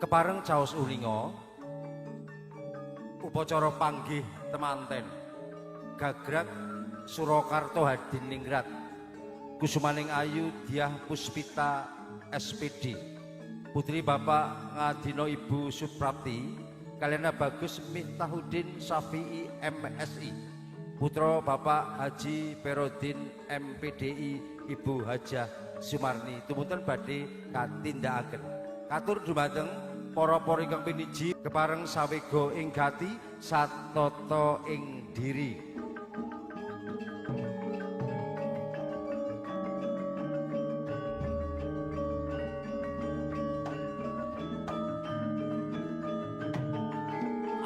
Kepareng caos uninga upacara panggih temanten Gagrag Surakarta Hadiningrat Kusumaning Ayu Dyah Puspita SPD putri Bapak Ngadino Ibu Suprapti kaliana Bagus Miftahudin Syafi'i MSI putra Bapak Haji Perodin MPDI Ibu Hajah Sumarni tumunten badhe katindakaken katur dumateng para-para ingkang piniji kepareng sawega ing gati satata ing diri.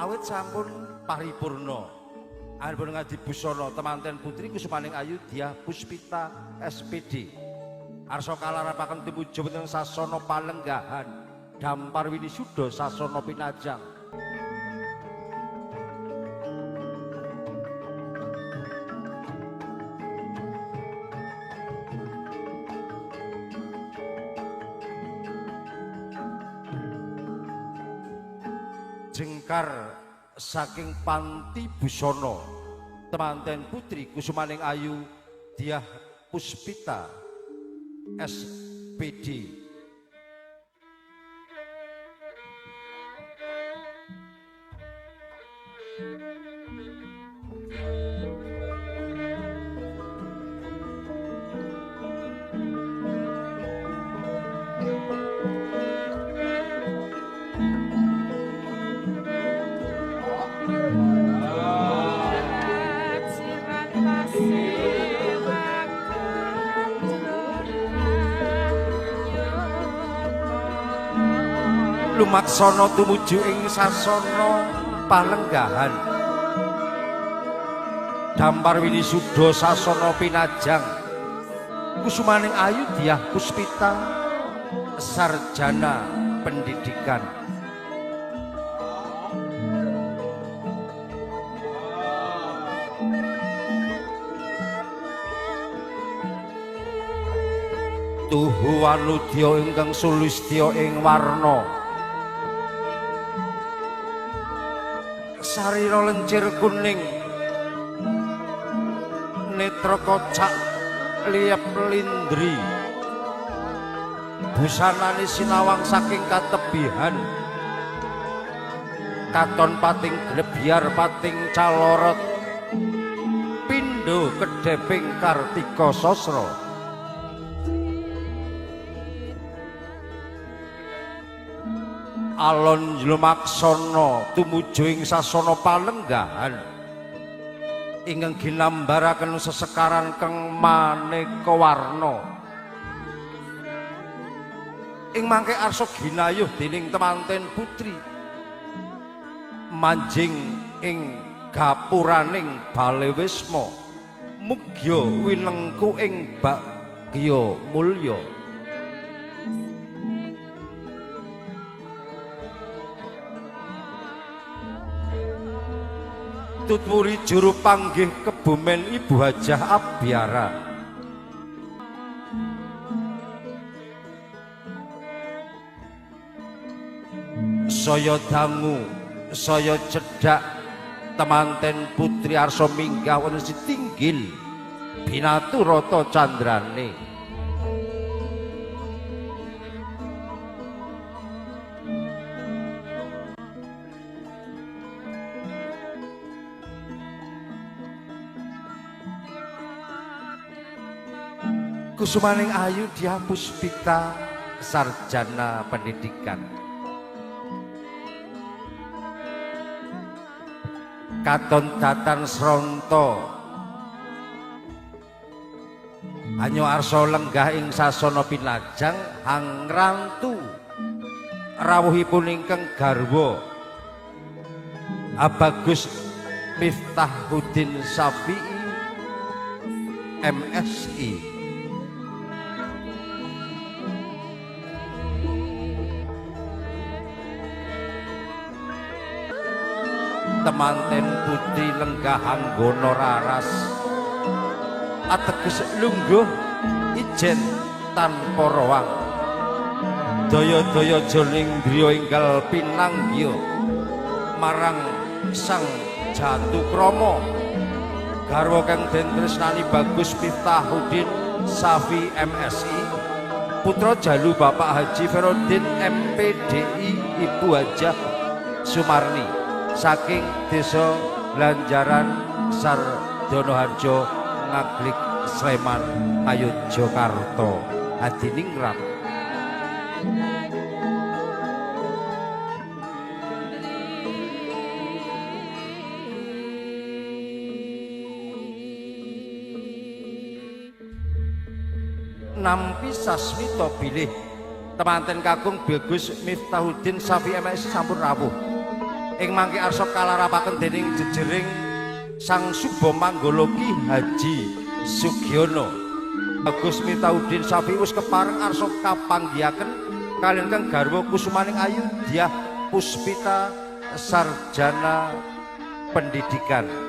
Awit sampun paripurna anggenipun ngadi busana temanten putri Kusumaning Ayu Dyah Puspita SPD arsa kalarapaken tumuju wonten sasana palenggahan dampar winisuda sasana pinajang. Jengkar saking panti busana temanten putri Kusumaning Ayu Dyah Puspita SPD. Lumaksana tumuju ing sasana palenggahan dampar winisuda sasana pinajang Kusumaning Ayu Dyah Puspita sarjana pendidikan. Tuhu wanudya ingkang sulistya ing warna sarira lencir kuning netra kocak liep lindri busanane sinawang saking katebihan katon pating glebyar pating calorot pindho kedheping kartika sasra. Alon lumaksana tumuju ing sasana palenggahan ingkang ginambaraken sesekaran kang maneka warna ing mangke arsa ginayuh dening temanten putri manjing ing gapuraning bale wisma mugya winengku ing bagya mulya. Tutwuri juru panggih Kebumen Ibu Hajah Abiara. Saya dangu, saya cedhak temanten putri arsa minggah wonten sitinggil binaturata candrane. Kusumaning Ayu Dyah Puspita sarjana pendidikan. Katon datan sronto hanyo arsa lenggah ing sasana pinajang hangrantu rawuhipun ingkang garwa Abagus Miftahudin Syafi'i MSI. Temanten putri lenggah anggono raras ateges lungguh ijen tanpa roang. Daya-daya jroning griya enggal pinanggiya marang Sang Jatukrama. Garwa kang den tresnani Bagus Miftahudin Safi MSI, putra jalu Bapak Haji Ferodin MPDI, Ibu Hajah Sumarni saking Desa Lanjaran Sardonoharjo Ngaglik Sleman Ngayogyakarta. Hadiningrat. Nampi sasmita bilih temanten kakung Bagus Miftahudin Safi MSI sampun rawuh. Ing mangke arsa kalarapaken dening jejering Sang Suba Manggala Ki Haji Sugiono. Bagus Miftahudin Safi wis kepareng arsa kapanggihaken kaliyan kang garwa kusumaning ayu Dyah Puspita Sarjana Pendidikan.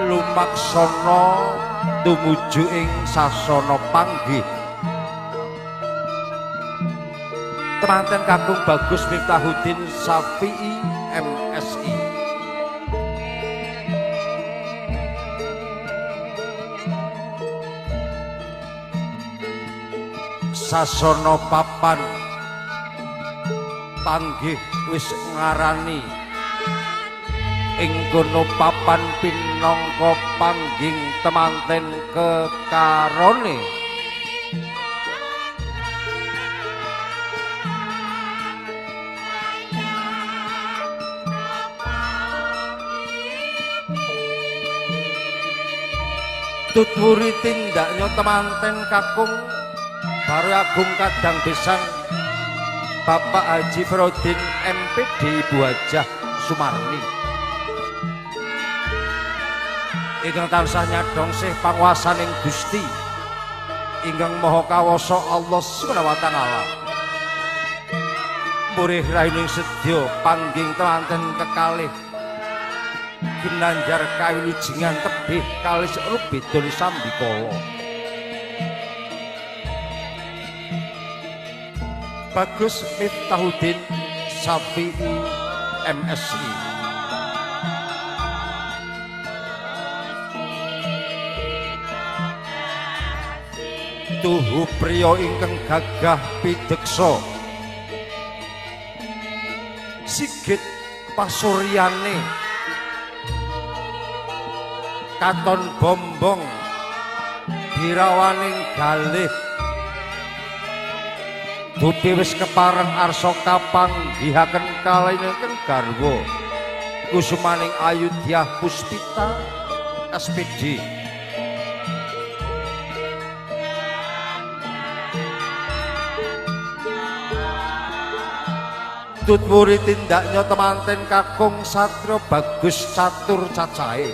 Lumaksana tumuju ing sasana panggih. Temanten kakung Bagus Miftahudin Safi'i MSI. Sasana papan panggih wis ngarani ing kono papan pinangka pangging temanten kekarone. Tutwuri tindaknya temanten kakung Baru Agung Kadang Besang Bapak Haji Ferodin MPD, Ibu Hajah Sumarni. Ingkang tansah nyadhong sih panguwasaning Gusti ingkang Maha Kawasa Allah Subhanahu wa taala. Murih rahining sedya pangging temanten kekalih ginanjar kawilujengan tebih kalis rubeda sambikala. Bagus Miftahudin Safi'i MSI. Tuhu priya ingkang gagah pideksa, sigit pasuryane katon bombong dirawaning galih. Dupi wis kepareng arsa kapanggihaken kaliyan garwa kusumaning ayu Dyah Puspita SPD. Tutwuri tindaknya temanten kakung satria bagus catur cacahe.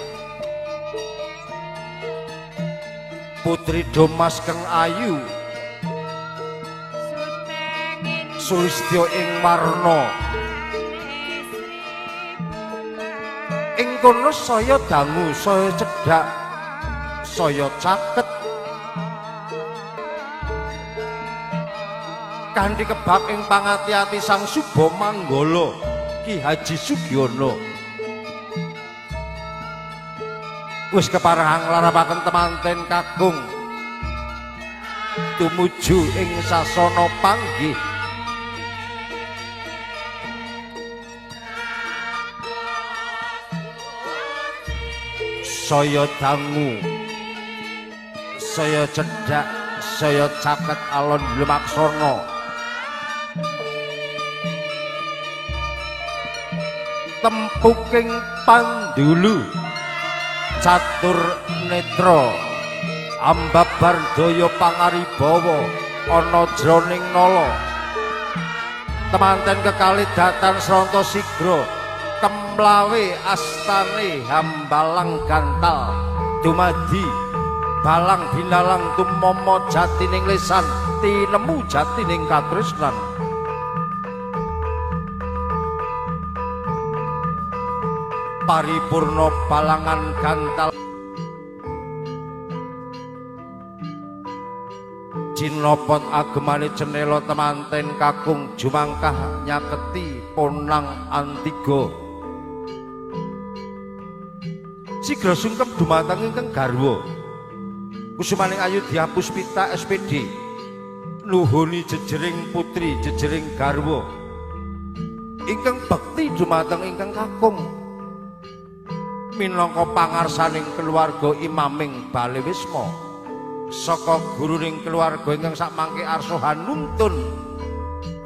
Putri Domas keng ayu sulistya ing warna. Ing kono saya dangu, saya cedhak, saya caket. Kanthi kebak ing pangati-ati Sang Suba Manggala Ki Haji Sugiono. Wis kepareng nglarapaken temanten kakung tumuju ing sasana panggih. Saya dangu, saya cedhak, saya caket alon lumaksana. Tempuking pandulu Catur netra ambabar daya pangaribawa ana jroning nala. Temanten kekalih datan sranta sigra kemlawe astane hambalang gantal dumadi balang binalang tumama jatining lesan tinemu jatining katresnan. Paripurna balangan gantal cinopot agemane cenela temanten kakung jumangkah nyaketi Ponang Antiga. Sigra sungkem dumateng ingkang garwa Kusumaning Ayu Dyah Puspita SPD nuhuni jejering putri jejering garwa ingkang bekti dumateng ingkang kakung minangka pangarsaning keluarga imaming Bale Wisma saka guruning keluarga ingkang sakmangke arsa hanuntun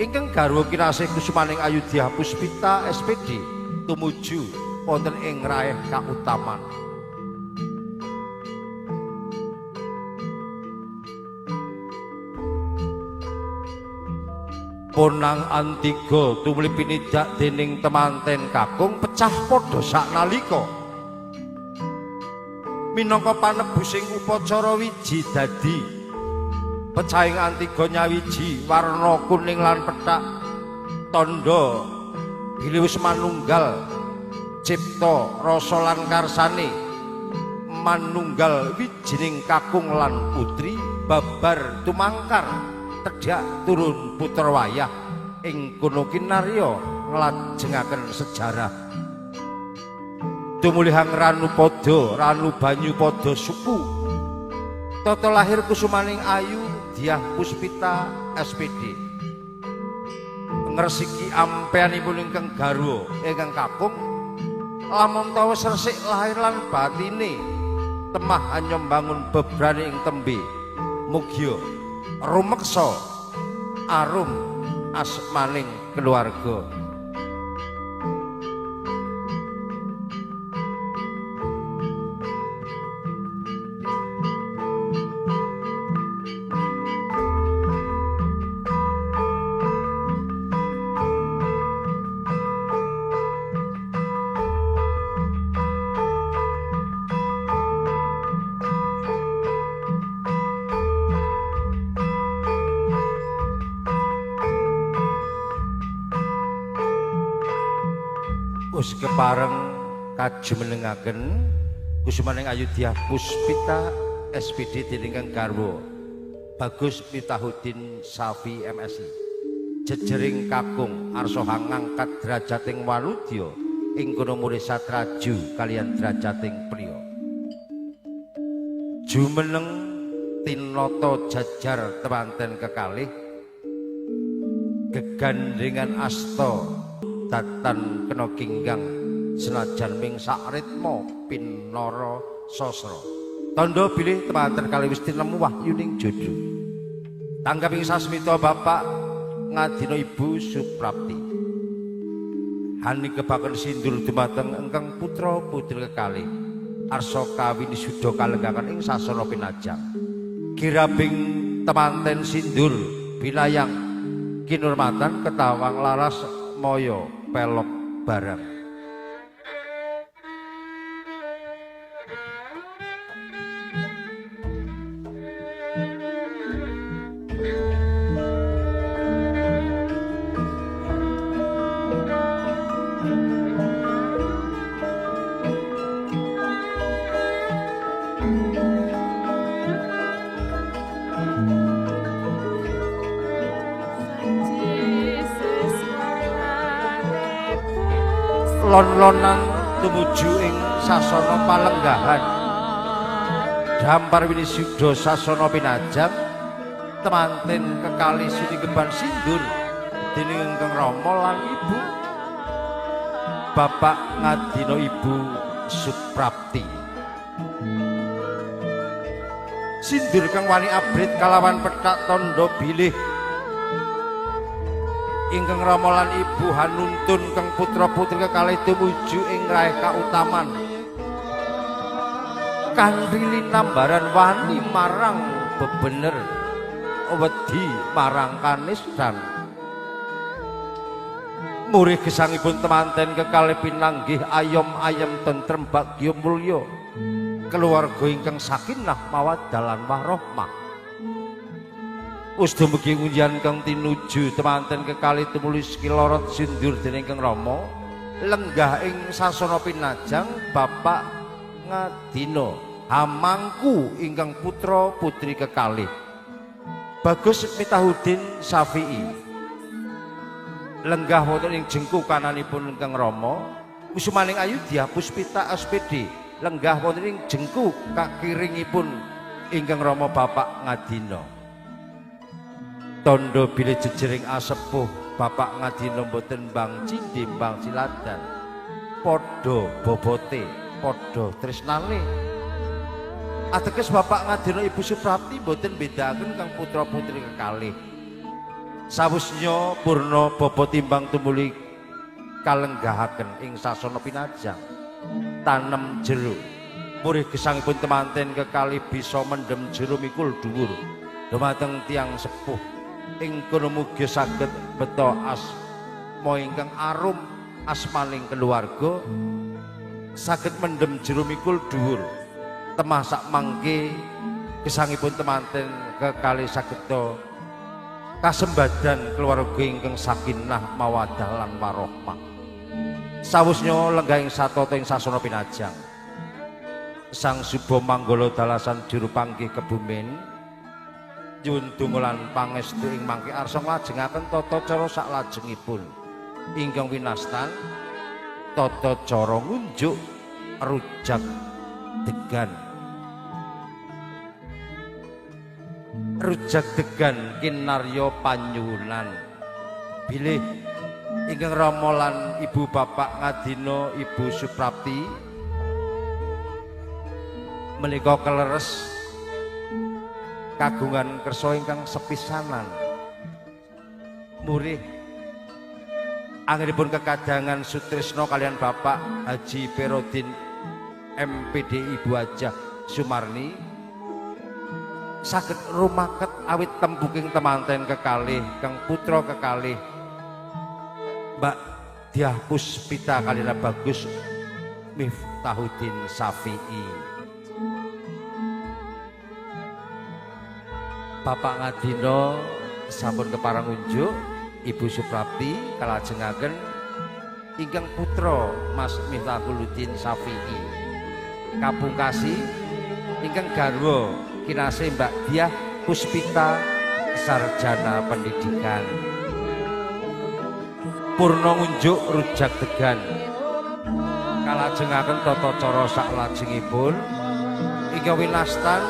ingkang garwa kinasih Kusumaning Ayu Dyah Puspita SPD tumuju wonten ing raih kautaman. Ponang Antiga tumuli pinidak dening temanten kakung pecah padha saknalika minangka panebusing upacara wiji dadi. Pecahing Antiga nyawiji warna kuning lan pethak tandha bilih wis manunggal cipta rasa lan karsane manunggal wijining kakung lan putri babar tumangkar tedhak turun putra wayah ing kono kinarya nglajengaken sejarah. Tumulihang ranu padha ranu banyu padha suku tata lahir Kusumaning Ayu Dyah Puspita SPD ngresiki ampeanipun ingkang garwa ingkang kakung lamun ta wis resik lahir lan batine temah anyombangun bebrane ing tembe mugya rumeksa arum asmaning keluarga. Wis kepareng kajumenengaken Kusumaning Ayu Dyah Puspita SPD dening kang garwa Bagus Miftahudin Safi MSI jejering kakung arsa ngangkat derajating wanudya ing kono murih satraju kaliyan derajating priya. Jumeneng tinata jajar temanten kekalih gegandhengan asta datan kena ginggang senajan ming sak ritma pinara sasra. Tandha bilih temanten kalih wis tinemu wahyuning jodho. Tanggaping sasmita Bapak Ngadina Ibu Suprapti. Hani kebaken sindur dumateng ingkang putra putri kekalih arsa kawinisuda kalenggakan ing sasana pinajang. Kirabing temanten sindur binayang kinurmatan ketawang laras moyo pelok barang. Lon-lonan tumuju ing sasana palenggahan dampar winisuda sasana pinajang temanten kekalih sininggeban sindur dening ingkang rama lan ibu Bapak Ngadina Ibu Suprapti. Sindur kang wani abrit kalawan pethak tandha bilih ingkang rama lan ibu hanuntun kang putra putri kekalih tumuju ing raih kautaman. Kanthi linambaran wani marang bebener, wedi marang kanistan. Murih gesangipun temanten kekalih pinanggih ayom ayem tentrem bagya mulya, keluarga ingkang sakinah mawaddah lan warahmah. Usda mugi ngunjian kang tinuju temanten kekalih tumuli kilorot sindur dening Kang Rama lenggah ing sasana pinajang Bapak Ngadina hamangku ingkang putra putri kekalih Bagus Miftahudin Syafi'i lenggah wonten ing jengku kananipun Kang Rama Kusumaning Ayu Dyah Puspita SPD lenggah wonten ing jengku kakiringipun ingkang Rama Bapak Ngadina. Tondo bilih jejering asepuh Bapak Ngadina mboten bang cindhe bang siladan, padha bobote padha tresnane. Ateges Bapak Ngadina Ibu Suprapti mboten bedakaken kang putra putri kekalih. Sawusnya purna bobot timbang tumuli kalenggahaken ing sasana pinajang tanem jero. Murih gesangipun temanten kekalih bisa mendhem jero mikul dhuwur dumateng tiyang sepuh ing kono mugi saged beto asma ingkang arum asmaning keluarga, saged mendhem jero mikul dhuwur temah sak mangke gesangipun temanten kekalih sageda kasembadan keluarga ingkang sakinah mawaddah lan warahmah. Sawusnya lenggah ing satata ing sasana pinajang Sang Suba Manggala dalasan juru panggih Kebumen nyuwun donga lan pangestu ing mangke arsa nglajengaken tata cara saklajengipun ingkang winastan tata cara ngunjuk rujak degan. Rujak degan kinarya panyuwunan bilih ingkang Rama lan Ibu Bapak Ngadina Ibu Suprapti menika keleres kagungan kersa ingkang sepisanan. Murih anggenipun kekadangan sutrisna kalian Bapak Haji Perodin MPD Ibu Hajah Sumarni saged rumaket awit tembuking temanten kekalih kang putra kekalih Mbak Dyah Puspita kalian Bagus Miftahudin Syafi'i. Bapak Ngadina sampun kepareng unjuk Ibu Suprapti kalajengaken ingkang putra Mas Miftahudin Syafi'i kapungkasi ingkang garwa kinasih Mbak Dyah Puspita sarjana pendidikan. Purna ngunjuk rujak degan kalajengaken tata cara saklajengipun ingkang winastan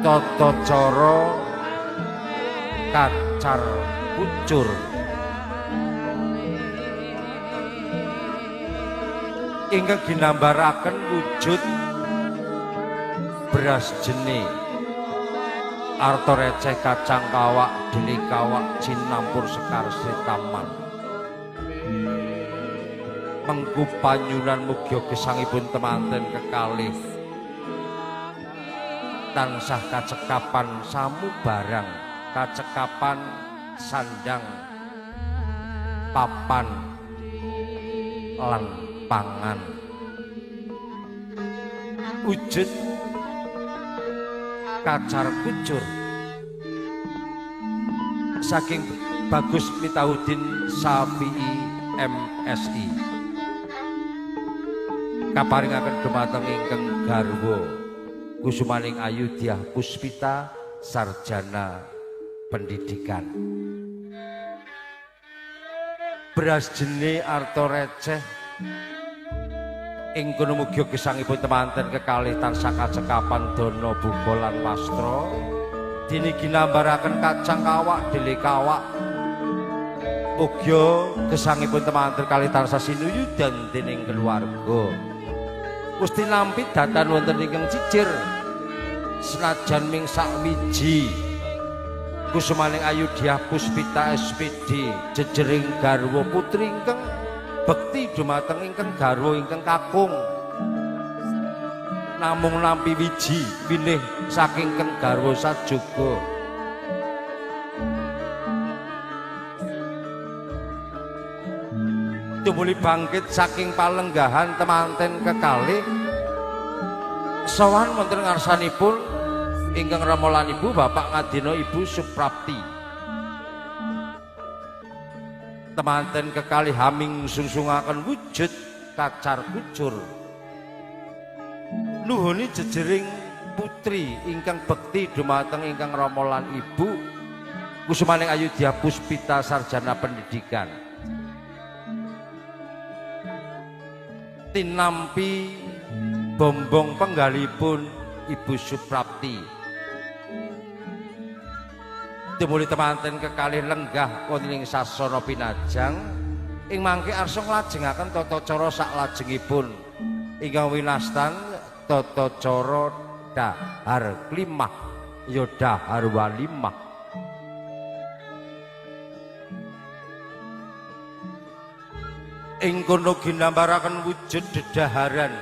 tata cara kacar kucur ingkang ginambaraken wujud beras jene arta receh kacang kawak deli kawak cinampur sekar sri taman mengku panyunan mugia gesangipun temanten kekalih tansah kacekapan samu barang kacekapan sandang papan lan pangan wujud kacar kucur saking Bagus Miftahudin Syafi'i MSI kaparingaken dumateng ingkang garwa Kusumaning Ayu Dyah Puspita sarjana pendidikan. Beras jene arta receh ing kono mugi gesangipun temanten kekalih tansah kacekapan dana buka lan wastra dene ginambaraken kacang kawak dele kawak mugi gesangipun temanten kalih tansah sinuyudan dening keluarga. Gusti nampi datan wonten ingkang cicir senajan ming sakwiji Kusumaning Ayu Dyah Puspita SPD jejering garwa putri ingkang bekti dumateng ingkang garwa ingkang kakung. Namung nampi wiji winih saking keng garwa sajoga. Tumuli bangkit saking palenggahan temanten kekalih sowan wonten ngarsanipun ingkang rama lan ibu Bapak Ngadina Ibu Suprapti. Temanten kekalih haming sungsungaken wujud kacar kucur. Nuhuni jejering putri ingkang bekti dumateng ingkang rama lan ibu Kusumaning Ayu Dyah Puspita sarjana pendidikan. Tinampi bombong penggalipun Ibu Suprapti. Tumuli temanten kekalih lenggah wonten ing sasana pinajang ing mangke arsa nglajengaken tata cara saklajengipun ingkang winastan tata cara dahar klimah ya dahar walimah. Ing kono ginambaraken wujud dedaharan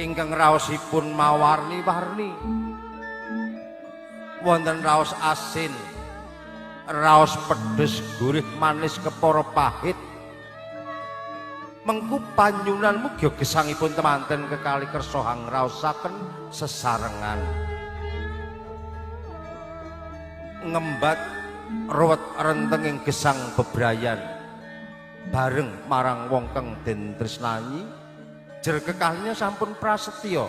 ingkang raosipun mawarni-warni. Wonten raos asin, raos pedes, gurih, manis, kepara pahit. Mengku panyunan mugi gesangipun temanten kekalih kersa hangraosaken sesarengan. Ngembat ruwet rentenging gesang bebrayan bareng marang wong kang den tresnani, jer kekalihnya sampun prasetya.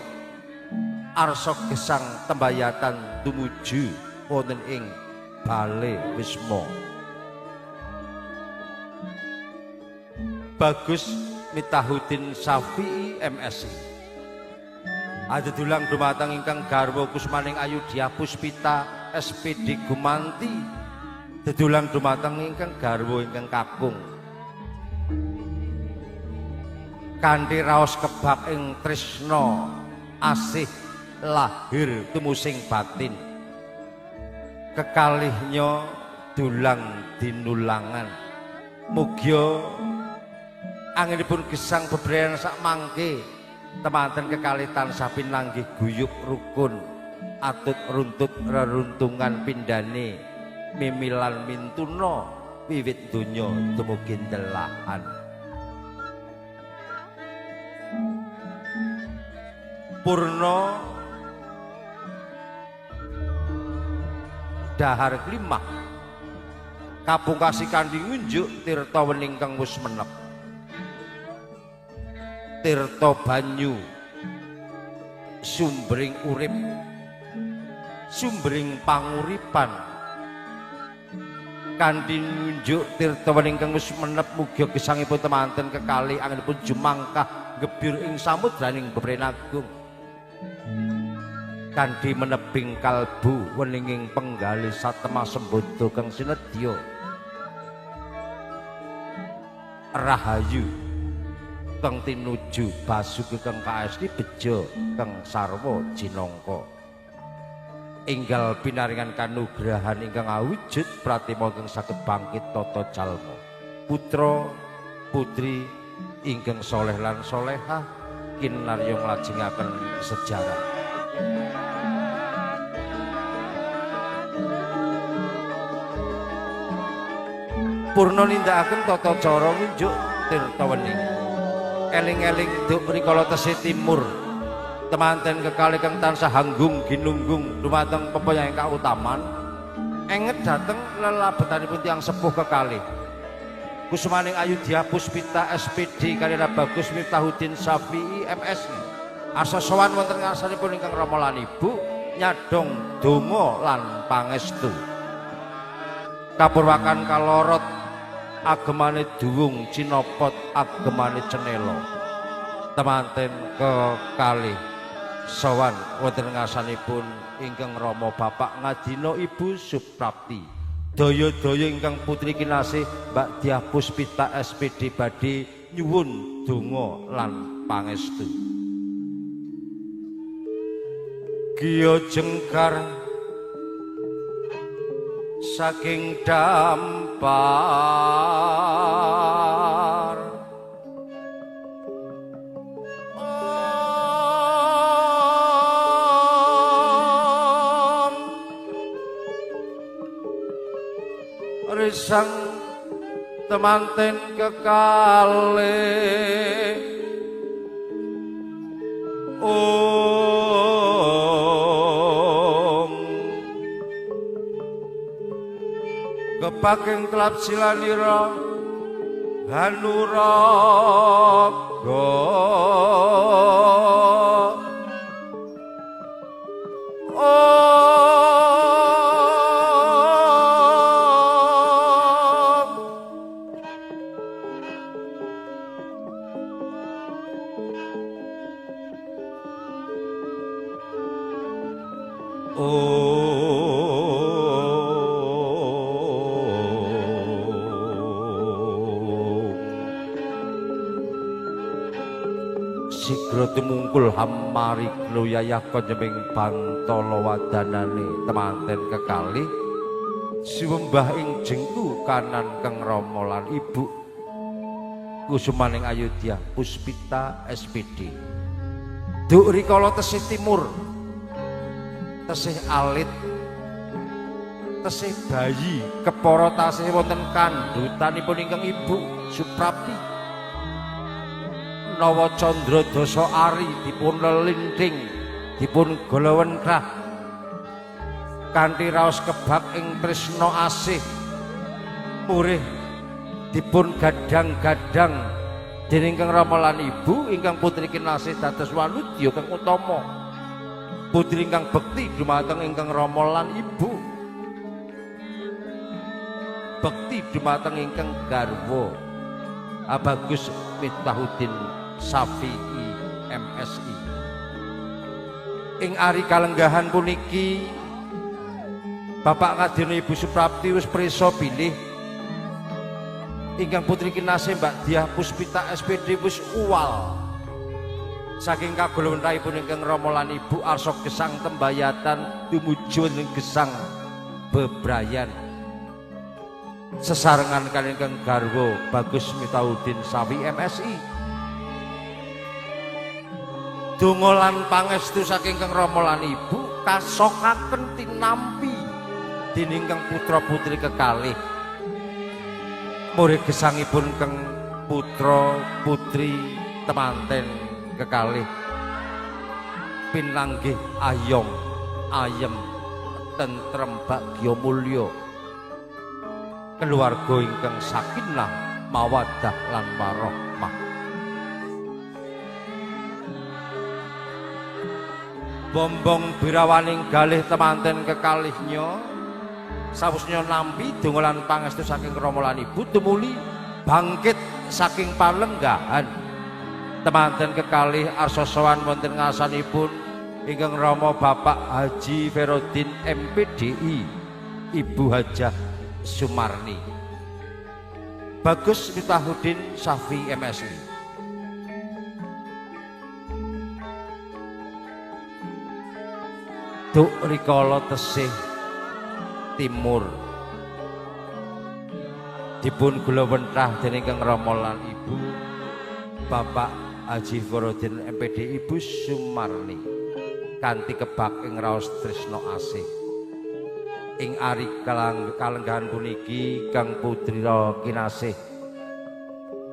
Arsa gesang tembayatan tumuju wonten ing bale wisma. Bagus Mitahudin Syafi'i MSI. Adedulang dumateng ingkang garwa Kusumaning Ayu Dyah Puspita SPD Gumanti. Dedulang dumateng ingkang garwa ingkang kakung. Kanthi raos kebak ing tresna asih lahir tumusing batin. Kekalihnya dulang dinulangan. Mugia anginipun gesang bebrayan sak mangke temanten kekalih tansah pinanggih guyub rukun atut runtut reruntungan pindane mimilan mintuna wiwit donya dumugi delahan. Purna dahar klimah kapungkasi kanthi ngunjuk tirta wening kang wis menep. Tirta banyu sumbering urip, sumbering panguripan. Kanthi ngunjuk tirta wening kang wis menep mugi gesangipun temanten kekalih anggenipun jumangkah gebyur ing samudraning bebrayan agung. Kanthi menebing kalbu weninging penggalih satemah sembada kang sinedya rahayu kang tinuju basuki kang kaesti bejo kang sarwa jinangka. Enggal pinaringan kanugrahan ingkang awujud pratima ingkang saged bangkit tata jalma putra putri ingkang soleh lan solehah kinarya nglajengaken sejarah. Purna nindakaken tata cara ngunjuk tirta wening. Eling-eling duk rikala tesih timur temanten kekalih kang tansah hanggung ginunggung dumateng pepoyang kautaman enget dhateng lelabetanipun tiyang sepuh kekalih. Kusumaning Ayu Dyah Puspita SPD karya Bagus Miftahudin Syafi'i MSI. Arsa sowan wonten ngarsanipun ingkang rama lan ibu nyadong donga lan pangestu. Kapurwakan kalorot agemane duwung cinopot agemane cenela. Temanten kekalih sowan wonten ngarsanipun ingkang rama Bapak Ngadina Ibu Suprapti. Daya-daya ingkang putri kinasih Mbak Dyah Puspita SPD badhe nyuwun donga lan pangestu. Giya jengkar saking dampar Risang temanten kekalih om kepaking telap silanira hanuraga tumungkul hamarigno yayah konjeming bantala wadanane temanten kekalih siwembah ing jengku kanan Kang Rama lan Ibu kusumaning Ayodhya Puspita SPD. Duk rikala tesih timur, tesih alit, tesih bayi kepara tasih wonten kandhutanipun ingkang Ibu Suprapti. Nawa Candra Dasa Ari dipun lelinting, dipun galawentrah kanthi raos kebak ing tresna asih murih dipun gadang-gadang dening Kang Rama lan Ibu ingkang putri kinasih dados wanudya kang utama, putri ingkang bekti dumateng ingkang Rama lan Ibu, bekti dumateng ingkang garwa Abagus Miftahudin Syafi'i MSI. Ing ari kalenggahan puniki Bapak Ngadiono Ibu Suprapti wis prisa bilih ingkang putri kinasih Mbak Diah Puspita SPD wis uwal saking kagolontrahipun ingkang Rama lan Ibu arsa gesang tembayatan tumuju ing gesang bebrayan sesarengan kaliyan ingkang garwa Bagus Miftahudin Syafi'i MSI. Donga lan pangestu saking Kang Rama lan Ibu kasokaken tinampi dening kang putra putri kekalih. Murih gesangipun kang putra putri temanten kekalih pinlanggih ayom ayem tentrem bagya mulya keluarga ingkang sakinah mawaddah lan warahmah. Bombong birawaning galih temanten kekalihnya sawusnya nampi donga lan pangestu saking Rama lan Ibu tumuli bangkit saking palenggahan temanten kekalih arsa sowan wonten ngarsanipun ingkang Rama Bapak Haji Ferodin MPDI, Ibu Hajah Sumarni, Bagus Miftahudin Syafi'i MSI. Duk rikala tesih timur dipun gulawentrah dening Kang Rama lan Ibu Bapak Haji Ferodin MPD, Ibu Sumarni kanthi kebak ing raos tresna asih. Ing ari kalenggahan puniki kang putrira kinasih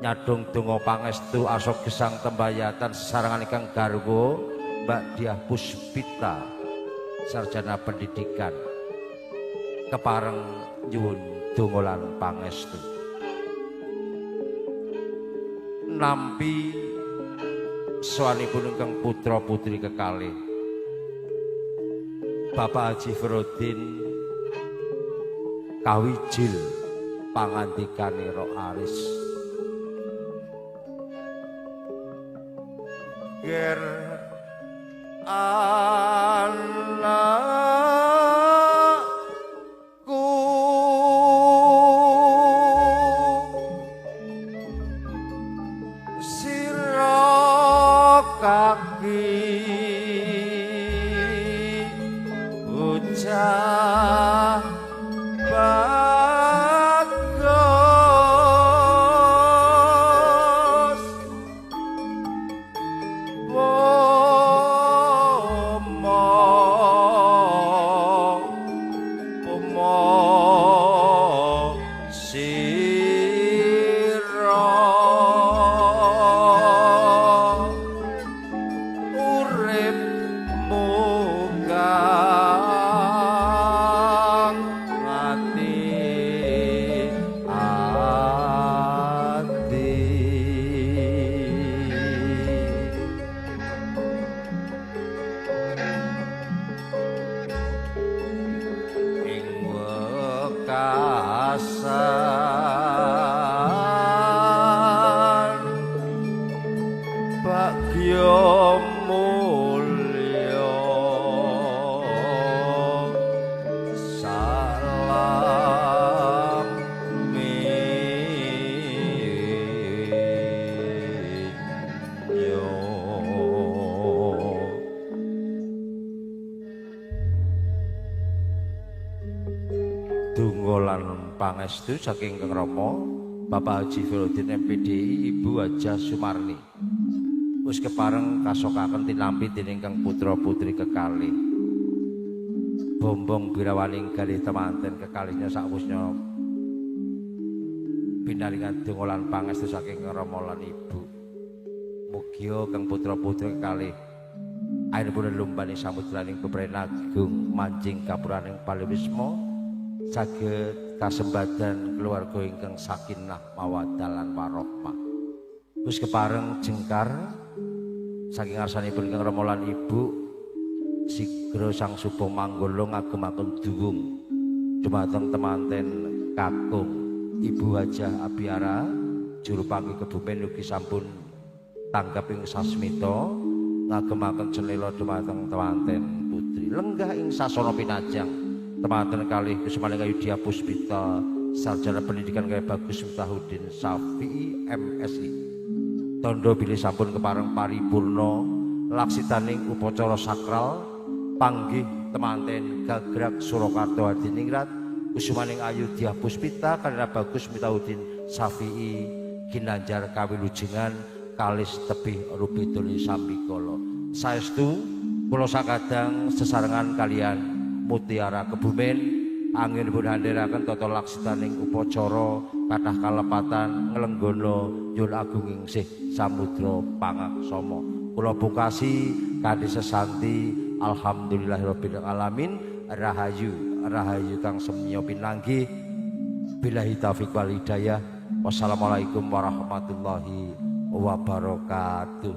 nyadong donga pangestu arsa gesang tembayatan sesarengan ingkang garwa Mbak Diah Puspita sarjana pendidikan kepareng nyuwun donga lan pangestu. Nampi sowanipun ingkang putra putri kekalih Bapak Haji Ferodin kawijil pangandikane Ro Aris. Ger anakku sira kaki bocah bagus bomo Hasan Bagyo Mulyo Salam minyo. Donga lan pangestu saking Kang Rama Bapak Haji Firudin MPD, Ibu Hajah Sumarni. Wis kepareng kasokaken tinampi dening kang putra-putri kekalih. Bombong birawaning galih temanten kekalihnya sakwusnya pinaringan donga lan pangestu saking Kang Rama lan Ibu. Mugia kang putra-putri kekalih airipun lumbani samudraning bebrayan agung manjing kapuraning paliwisma saged kasembadan keluarga ingkang sakinah mawaddah lan warahmah. Wis kepareng jengkar saking ngarsanipun Kang Rama lan Ibu sigra sang suba manggala ngagemaken duwung dumateng temanten kakung Ibu Hajah Abiara juru panggih Kebumen ugi sampun tanggap ing sasmita ngagemaken cenela dumateng temanten putri lenggah ing sasana pinajang temanten kalih Kusumaning Ayu Dyah Puspita sarjana pendidikan kaya Bagus Miftahudin Syafi'i MSI. Tondo bilih sampun kepareng paripurna laksitaning upacara sakral panggih temanten Gagrak Surakarta Hadiningrat Kusumaning Ayu Dyah Puspita karena Bagus Miftahudin Syafi'i ginanjar kawilujengan kalis tebih rubedone sambikala. Saestu kula sakadang sesarengan kalian Mutiara Kebumen anggenipun handharaken tata laksitaning upacara kathah kalepatan nglenggana nyuwun agung ing samudra pangaksama. Kula pungkasi kanthi sesanti alhamdulillahirabbil alamin rahayu rahayu kang semya pinanggih billahi taufik wal hidayah. Wassalamualaikum warahmatullahi wabarakatuh.